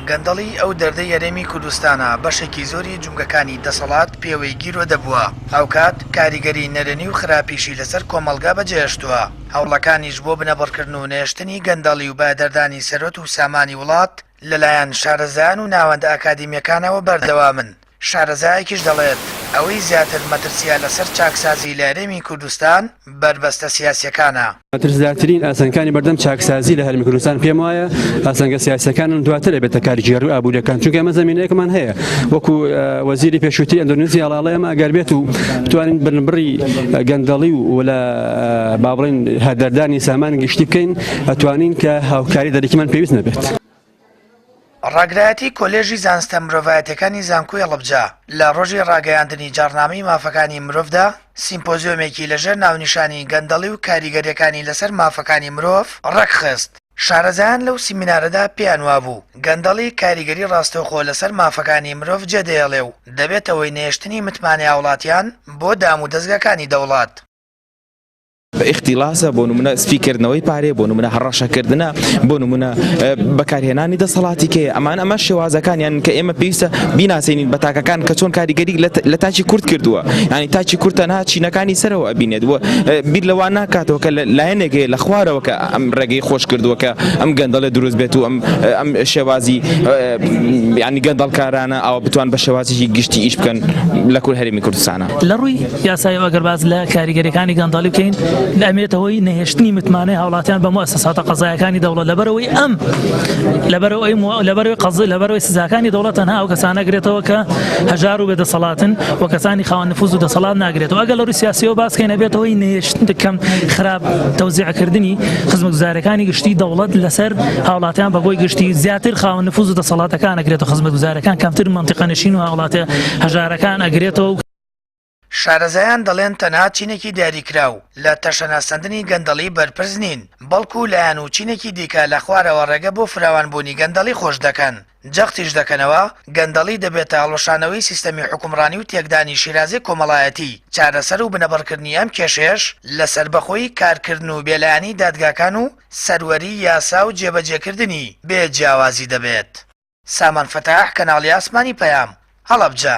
گەندەڵی ئەو دەردەی هەرێمی کوردستانە بەشێکی زۆری جومگەکانی دەسەڵات پێوەی گیرۆدە بووە، هاوکات کاریگەری نەرێنی و خراپیشی لەسەر کۆمەڵگا بەجێهێشتووە، هەوڵەکانیش بۆ بنەبڕکردن و نەهێشتنی گەندەڵی و بەهەدەردانی سەروەت و سامانی وڵات لەلایەن شارەزایان و ناوەندە ئەکادیمییەکانەوە بەردەوامن. شارەزایەکیش دەڵێت، ئەوەی زیاتر مەترسییە لەسەر چاکسازی لە هەرێمی کوردستان، بەربەستە سیاسییەکانە. مەترسیدارترین ئاستەنگەکانی بەردەم چاکسازی لە هەرێمی کوردستان پێم وایە ئاستەنگە سیاسییەکانن، دواتر ئەبێتە کارگێڕی و ئابوورییەکان، چونکە ئێمە زەمینەیەکمان هەیە وەکو وەزیری پێشووتری ئەندۆنیزیا ئەڵێ ئێمە ئەگەر بێت و بتوانین بنبڕی گەندەڵی و لە با بڵێین هەدەردانی سامانی گشتی بکەین ئەتوانین کە هاوکاری دەرەکیمان پێویست نەبێت. ڕاگرایەتی کۆلێژی زانستە مرۆڤایەتیەکانی زانکۆی هەڵەبجە لە ڕۆژی ڕاگەیاندنی جاڕنامەی مافەکانی مرۆڤدا سیمپۆزیۆمێکی لەژێر ناونیشانی گەندەڵی و کاریگەریەکانی لەسەر مافەکانی مرۆڤ ڕێکخست. شارەزایان لەو سیمینارەدا پێیان وابوو گەندەڵی کاریگەری ڕاستەوخۆ لەسەر مافەکانی مرۆڤ جێدەهێڵێ و دەبێتە هۆی نەهێشتنی متمانەی هاوڵاتیان بۆ دام و دەزگاکانی دەوڵەت. ئیختیلاسە، بۆ نمونە سپیکردنەوەی پارەیە، بۆ نمونە هەڕەشەکردنە، بۆ نمونە بەکارهێنانی دەسەڵاتی کەیە، ئەمان ئەمە شێوازەکانیان کە ئێمە پێویستە بیناسێنین بە تاکەکان کە چۆن کاریگەری لە تاکی کورد کردووە، ینی تاکی کورد تەنها چینەکانی سەرەوە ئەبینێت و بیر لەوە ناکاتەوە کە لایەنێک هەیە لە خوارەوە کە ئەم ڕێگەی خۆش کردووە کە ئەم گەندەڵێ دروست بێت و ئەم ئەم شێوازی ینی گەندەڵکارانە ئەوە بتوان بە شێوازێکی گشتی ئیش بکەن لە کورد هەرێمی کوردستانە. لە ڕووی یاساییەوە ئەگەر باس لە کاریگەریەکانی گەندەڵی بکەین ئەمێتە هۆی نەهێشتنی متمانەی هاوڵاتیان بە موئەسەساتە قەزایەکانی دەوڵەت لەبەرەوەی ئەم لەبەرەوەی لەبەرەوەی قەزی لەبەرەوەی سزاکانی دەوڵەت تەنها ئەو کەسانە گرێتەوە کە هەژار و بێدەسەڵاتن و کەسانی خاوەن نفوذ و دەسەڵات ناگرێتەوە ئەگەر لە ڕووی سیاسیەوە باس کەین ئەبێتە هۆی نەهێشتن کەم خراپ تەوزیعکردنی خزمەتگوزاریەکانی گشتی دەوڵەت لەسەر هاوڵاتیان بە گۆی گشتی زیاتر خاوەن نفوذ و دەسەڵاتەکان ئەگرێتەوە خزمەتگوزاریەکان کەمتر مەنتیقە نشین و هاوڵاتیە هەژارەکان ئەگرێتەوە و شارەزایان دەڵێن تەنها چینێکی دیاریکراو لە تەشەنەسەندنی گەندەڵی بەرپرس نین، بەڵکو لایەن و چینێکی دیکە لە خوارەوە ڕێگە بۆ فراوانبوونی گەندەڵی خۆش دەکەن، جەختیش دەکەنەوە گەندەڵی دەبێتە هەڵوەشانەوەی سیستەمی حوکمڕانی و تێکدانی شیرازەی کۆمەڵایەتی، چارەسەر و بنەبڕکردنی ئەم کێشەیەش لە سەربەخۆیی کارکردن و بێلایەنی دادگاکان و سەروەری یاسا و جێبەجێکردنی بێ جیاوازی دەبێت. سامان فەتاح، کەناڵی ئاسمانی پەیام، هەڵەبجە.